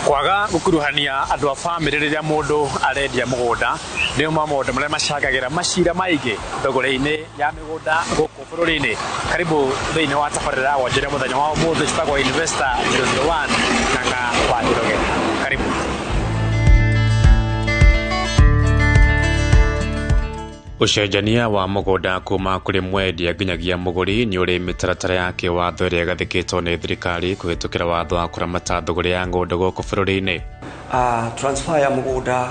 Kwaga gũkuruhania andũ a bamĩrĩ rĩrĩa mũndũ arendia mũgũnda nĩ ũmwe wa maũndũ marĩa macangagĩra macira maingĩ thũgũrĩ-inĩ ya mĩgũnda gũkũ bũrũri-inĩ. Karibu thĩinĩ wa tabarĩra ya wonjoria mũthenya wa ũmũthĩ citagwo Investor 001 Ng'ang'a wa Njoroge. Karibu. Ũcenjania wa mũgũnda kuma kũrĩ mwendia nginyagia mũgũri nĩ ũrĩ mĩtaratara ya kĩwatho ĩrĩa ĩgathĩkĩtwo nĩ thirikari kũhĩtũkĩra watho wa kũramata thũgũrĩ ya ng'ũndũ gũkũ bũrũri-inĩ. Transfer ya mũgũnda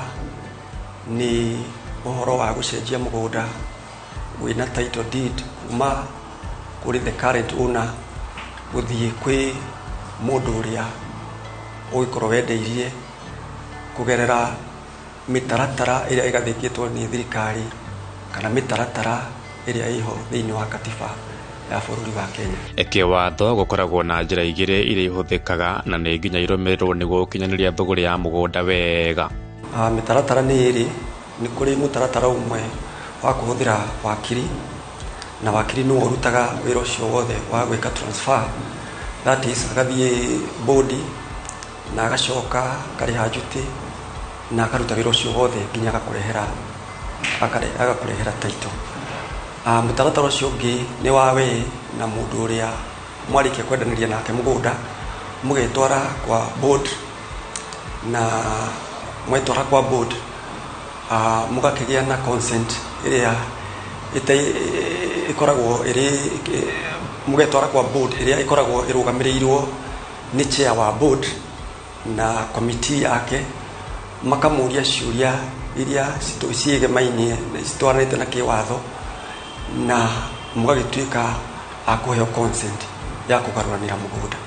nĩ ũhoro wa gũcenjia mũgũnda wĩna title deed kuma kũrĩ the current owner gũthiĩ kwĩ mũndũ ũrĩa ũgĩkorwo wendeirie kũgerera mĩtaratara ĩrĩa ĩgathĩkĩtwo nĩ thirikari kana mĩtaratara ĩrĩa ĩho thĩinĩ wa katiba ya bũrũri wa Kenya. Kĩwatho gũkoragwo na njĩra igĩrĩ iria ihũthĩkaga na nĩ nginya irũmĩrĩrwo nĩguo gũkinyanĩria thũgũrĩ ya mũgũnda wega. Mĩtaratara nĩ ĩrĩ, nĩ kũrĩ mũtaratara ũmwe wa kũhũthĩra wakiri, na wakiri nĩwe ũrutaga wĩra ũcio wothe wa gwĩka transfer, that is agathiĩ bodi na agacoka akarĩha njuti na akaruta wĩra ũcio wothe nginya agakũrehera title. Mũtaratara ũcio ũngĩ nĩ wa we na mũndũ ũrĩa mwarĩkia kwendanĩria nake mũgũnda, mũgetwara kwa board, na mwetwara kwa board, mũgakĩgĩa na consent ĩrĩa ĩkoragwo ĩrĩ, mũgetwara kwa board ĩrĩa ĩkoragwo ĩrũgamĩrĩirwo nĩ chair wa board na committee yake, makamũria ciũria iria ciĩgemainie citwaranĩte na kĩwatho, na mũgagĩtuĩka a kũheo consent ya kũgarũranĩra mũgũnda.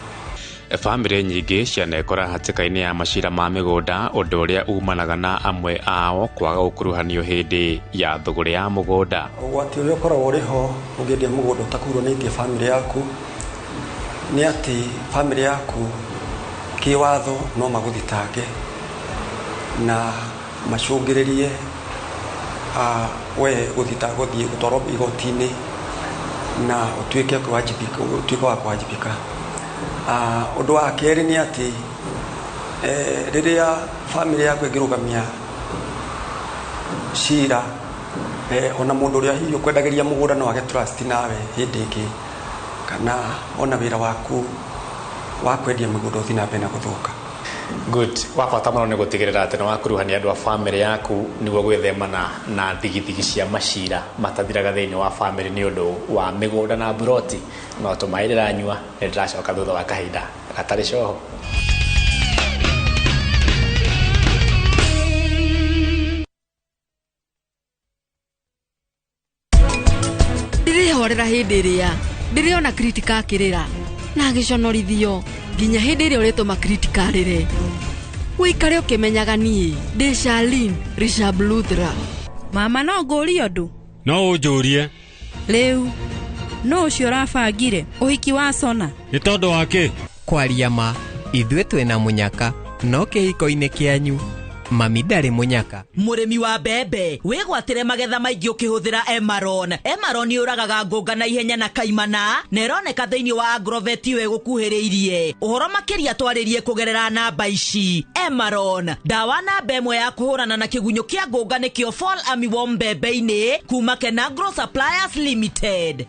Bamĩrĩ nyingĩ cianekora hatĩka-inĩ ya macira ma mĩgũnda, ũndũ ũrĩa umanaga na amwe ao kwaga gũkuruhanio hĩndĩ ya thũgũrĩ ya mũgũnda. Ũgwati ũrĩa ũkoragwo ũrĩ ho ũngĩendia mũgũnda ũtakuruhanĩtie bamĩrĩ yaku nĩ atĩ bamĩrĩ yaku kĩwatho no magũthitange na macũngĩrĩrie we gũthiĩ gũtwarwo igoti-inĩ na ũtuĩke ũtuĩke wa kũwajibika. Ũndũ wa kerĩ nĩ atĩ rĩrĩa bamĩrĩ yaku ĩngĩrũgamia cira, ona mũndũ ũrĩa hihi ũkwendagĩria mũgũnda no age trust nawe hĩndĩ ĩngĩ, kana ona wĩra waku wa kwendia mĩgũnda ũthiĩ na mbere na gũthũka. Good. Wa bata mũno nĩ gũtigĩrĩra atĩ nĩ wakuruhania andũ a bamĩrĩ yaku nĩguo gwĩthemana na thigithigi cia macira matathiraga thĩinĩ wa bamĩrĩ nĩ ũndũ wa mĩgũnda na mburoti. No tũmaĩ ndĩranyua, nĩ ndĩracoka thutha wa kahinda gatarĩ coho. Ndĩrĩhorera hĩndĩ ĩrĩa ndĩrĩona Kritika akĩrĩra na agĩconorithio nginya hĩndĩ ĩrĩa ũrĩtũma Kritika arĩre. Wĩikare ũkĩmenyaga niĩ ndĩ Charlene Rishabh Luthra. Mama, no ngũrie ũndũ? No ũnjũrie. Rĩu no ũcio ũrabangire ũhiki wa Sona? Nĩ tondũ wa kĩ? Kwaria ma, ithuĩ twĩna mũnyaka, no kĩhiko-inĩ kĩanyu mami ndarĩ mũnyaka. Mũrĩmi wa mbembe, wĩgwatĩre magetha maingĩ ũkĩhũthĩra Emaron. Emaron yũragaga ngũnga na ihenya na kaimana, na ĩroneka thĩinĩ wa Agrovet ĩyo ĩgũkuhĩrĩirie. Ũhoro makĩria twarĩrie kũgerera namba ici. Emaron, ndawa namba ĩmwe ya kũhũrana na kĩgunyũ kĩa ngũnga nĩkĩo Fall Armyworm mbembe-inĩ kuma Kenagro Suppliers Limited.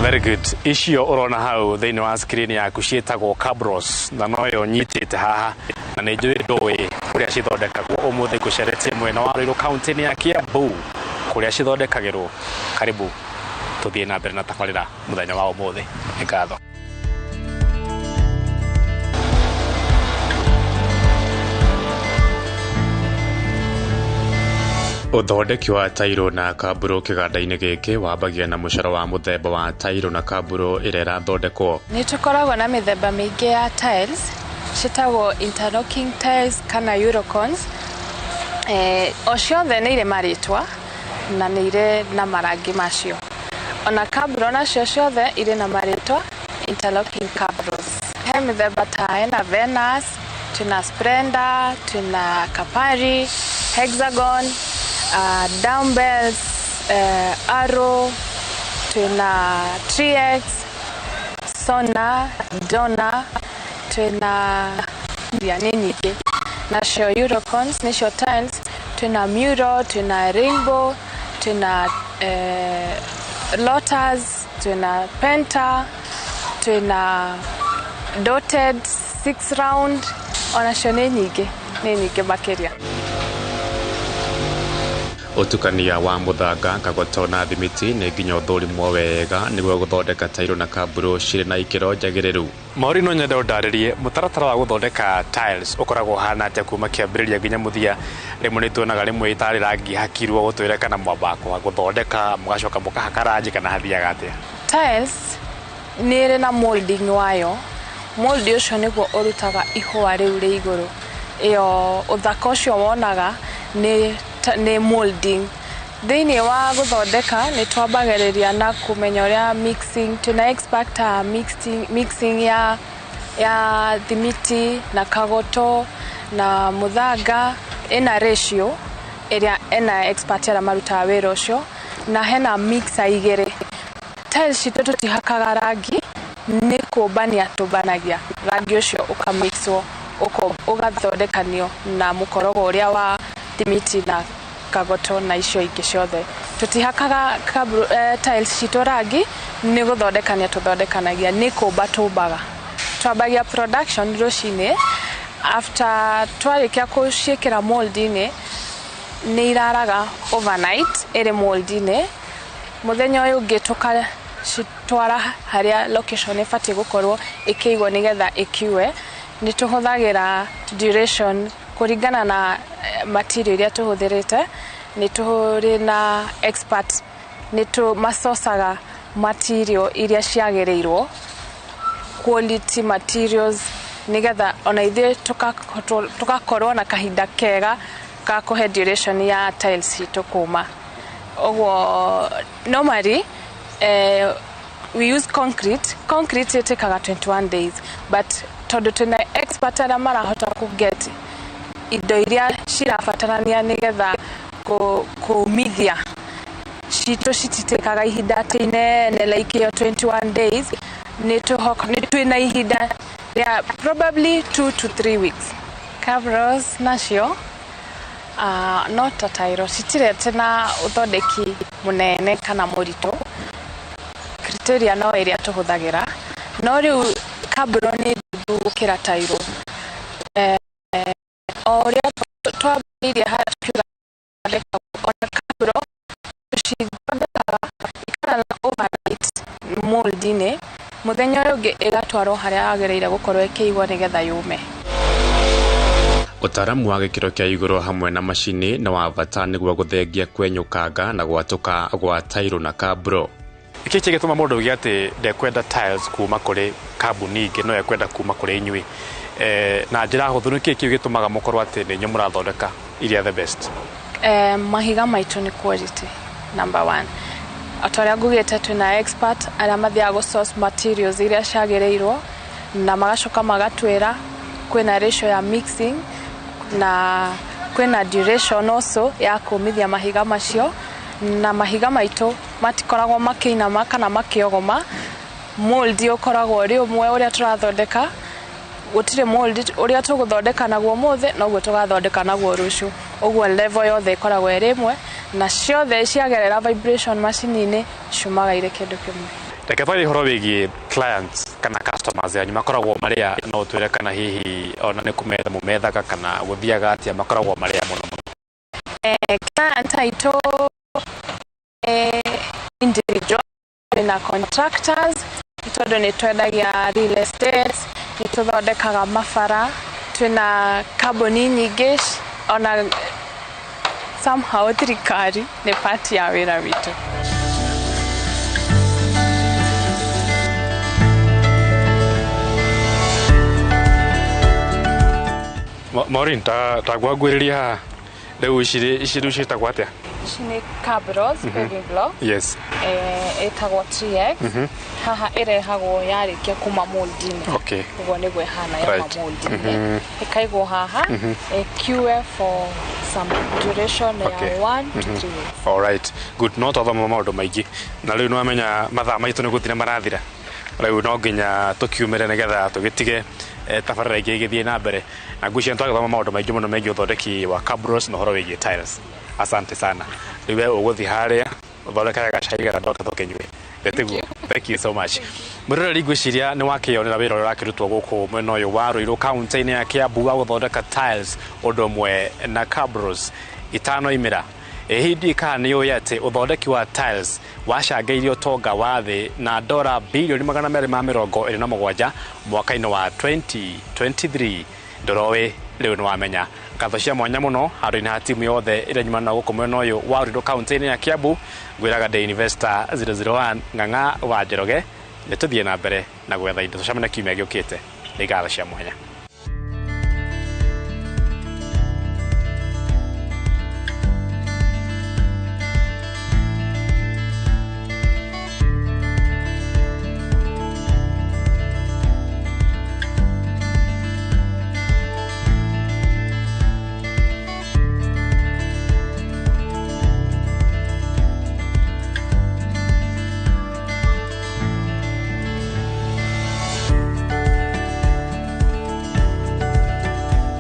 Very good. Icio ũrona hau thĩinĩ wa screen yaku ciĩtagwo Cabros na noyo nyitĩte haha na nĩ njũĩ ndũĩ kũrĩa cithondekagwo. Ũmũthĩ ngũceretie mwena wa Ruiru kaunti-inĩ ya Kiambu kũrĩa cithondekagĩrwo. Karibu tũthiĩ na mbere na tabarĩra mũthenya wa ũmũthĩ. Nĩ ngatho. Ũthondeki wa tairo na kamburo kĩganda-inĩ gĩkĩ wambagia na mũcoro wa mũthemba wa tairo na kamburo ĩrĩa ĩrathondekwo. Nĩ tũkoragwo na mĩthemba mĩingĩ ya tiles, ciĩtagwo interlocking tiles kana Eurocons. O ciothe nĩ irĩ marĩtwa na nĩ irĩ na marangi macio. Ona kamburo nacio ciothe irĩ na marĩtwa interlocking cabros. He mĩthemba ta ena Venus, tuna Splenda, tuna Kapari, hexagon, dumbbells, arrow, twĩna 3x, sona, dona, twĩna iria nĩ nyingĩ. Nacio Eurocons nĩcio tiles, twĩna mural, twĩna rainbow, twĩna lotus, twĩna penta, twĩna dotted, six round, onacio nĩ nyingĩ, nĩ nyingĩ makĩria. Ũtukania wa mũthanga, kagoto na thimiti nĩ nginya ũthũrimwo wega nĩguo gũthondeka tairo na kaburo cirĩ na ikĩro njagĩrĩru. Mauri, no nyende ũndarĩrie mũtaratara wa gũthondeka tiles ũkoragwo ũhana atĩa kuma kĩambĩrĩria nginya mũthia. Rĩmwe nĩ tuonaga rĩmwe itarĩ rangi hakirwo, gũtwĩre kana mwamba gũthondeka mũgacoka mũkahaka rangi kana hathiaga atĩa? Tiles nĩ ĩrĩ na molding wayo. Mold ũcio nĩguo ũrutaga ihũa rĩu rĩ igũrũ. Ĩyo ũthaka ũcio wonaga nĩ molding. Thĩinĩ wa gũthondeka nĩ twambagĩrĩria na kũmenya ũrĩa mixing, twĩna expert a mixing ya thimiti na kagoto na mũthanga, ĩna ratio ĩrĩa ena expert arĩa marutaga wĩra ũcio, na hena mixer igĩrĩ. Tiles citũ tũtihakaga rangi, nĩ kũmbania tũmbanagia rangi ũcio, ũkamixwo, ũgathondekanio na mũkorogo ũrĩa wa thimiti na kagoto na icio ingĩ ciothe. Tũtihakaga tiles citũ rangi, nĩ gũthondekania tũthondekanagia, nĩ kũmba tũmbaga. Twambagia production rũcinĩ, after twarĩkia gũciĩkĩra mold-inĩ, nĩ iraraga overnight ĩrĩ mold-inĩ. Mũthenya ũyũ ũngĩ tũkacitwara harĩa location ĩbatiĩ gũkorwo ĩkĩigwo nĩgetha ĩkiue. Nĩ tũhũthagĩra duration kũringana na material iria tũhũthĩrĩte. Nĩ tũrĩ na expert, nĩ macocaga material iria ciagĩrĩirwo, quality materials, nĩgetha ona ithuĩ tũgakorwo na kahinda kega ga kũhe duration ya tiles citũ kũma. Ũguo normally we use concrete. Concrete ĩtĩkaga 21 days, but tondũ twĩna expert arĩa marahota kũ get indo iria cirabatarania nĩgetha kũmithia citũ, cititĩkaga ihinda atĩ inene like ĩyo 21 days. Nĩ twĩna ihinda rĩa probably 2 to 3 weeks. Cabros nacio no ta tairo, citirete na ũthondeki mũnene kana mũritũ. Criteria no ĩrĩa tũhũthagĩra, no rĩu cabro nĩ ndundu gũkĩra tairo. O ũrĩa twambĩrĩirie harĩa tukiuga, ona cabro tũcithondekaga ikarara overnight mold-inĩ, mũthenya ũyũ ũngĩ ĩgatwarwo harĩa yagĩrĩire gũkorwo ĩkĩigwo nĩgetha yũme. Ũtaaramu wa gĩkĩro kĩa igũrũ hamwe na macini nĩ wa bata nĩguo gũthengia kwenyũkanga na gwatũka gwa tairo na kaburo. Nĩkĩ kĩgĩtũma mũndũ auge atĩ ndekwenda tiles kuma kũrĩ kambuni ingĩ no ekwenda kuma kũrĩ inyuĩ na njĩra hũthũ? Nĩkĩ kĩu gĩtũmaga mũkorwo atĩ nĩ inyuĩ mũrathondeka iria the best? Mahiga maitũ nĩ quality number one. Ota ũrĩa ngugĩte, twĩna expert arĩa mathiaga gũ source materials iria ciagĩrĩirwo na magacoka magatwĩra kwĩna ratio ya mixing na kwĩna duration also ya kũmithia mahiga macio, na mahiga maitũ matikoragwo makĩinama kana makĩogoma. Mold ũkoragwo ũrĩ ũmwe ũrĩa tũrathondeka, gũtirĩ mold ũrĩa tũgũthondeka naguo ũmũthĩ noguo tũgathondeka naguo rũciũ. Ũguo level yothe ĩkoragwo ĩrĩ ĩmwe, na ciothe ciagerera vibration macini-inĩ ciumaga irĩ kĩndũ kĩmwe. Reke twarie ũhoro wĩgiĩ clients kana customers yanyu. Makoragwo marĩa, no ũtwĩre kana hihi ona nĩ kũmetha mũmethaga kana gũthiaga atĩa, makoragwo marĩa mũno mũno? Client aitũ individual na contractors, tondũ nĩ twendagia real estate, nĩ tũthondekaga mabara, twĩna kambuni nyingĩ, ona somehow thirikari nĩ part ya wĩra witũ. Maureen, ta gwagwĩrĩria haha. Rĩu ici rĩu ciĩtagwo atĩa? Ici nĩ cabros paving block. Yes. Ĩtagwo 3X. Haha ĩrehagwo yarĩkia kuma mold-inĩ. Ũguo nĩguo ĩhana yauma mold-inĩ, ĩkaigwo haha ĩcure for some duration ya 1 to 3 weeks. Alright, good. No twathoma maũndũ maingĩ na rĩu nĩwamenya mathaa maitũ nĩ gũthira marathira. Rĩu no nginya tũkiumĩre nĩgetha tũgĩtige tabarĩra ingĩ igĩthiĩ na mbere, na ngwĩciria nĩtwagĩthoma maũndũ maingĩ mũno megiĩ ũthondeki wa cabros na ũhoro wĩgiĩ tiles. Asante sana. Rĩu we ũgũthiĩ harĩa ũthondekage gacai getha ndoka tũkĩnyue. Tiguo? Thank you so much. Mwĩroreri, ngwĩciria nĩ wakĩonera wĩra ũrĩa ũrakĩrutwo gũkũ mwena ũyũ wa Ruiru kaunti-inĩ ya Kiambu wa gũthondeka tiles ũndũ ũmwe na cabros. Itano imĩra ĩ kana nĩ ũĩ atĩ ũthondeki wa tiles wacangĩirie ũtonga wa thĩ na dora bilioni 227 mwaka-inĩ wa 2023? Ndũroĩ, rĩu nĩ wamenya. Ngatho cia mwanya mũno handũ-inĩ ha timu yothe ĩrĩa nyumana na gũkũ mwena ũyũ wa Ruiru kaunti-inĩ ya Kiambu. Ngwĩraga ndĩ Investor 001 Ng'ang'a wa Njoroge. Nĩ tũthiĩ na mbere na gwetha indo, tũcemane kiumia gĩũkĩte. Nĩ ngatho cia mwanya.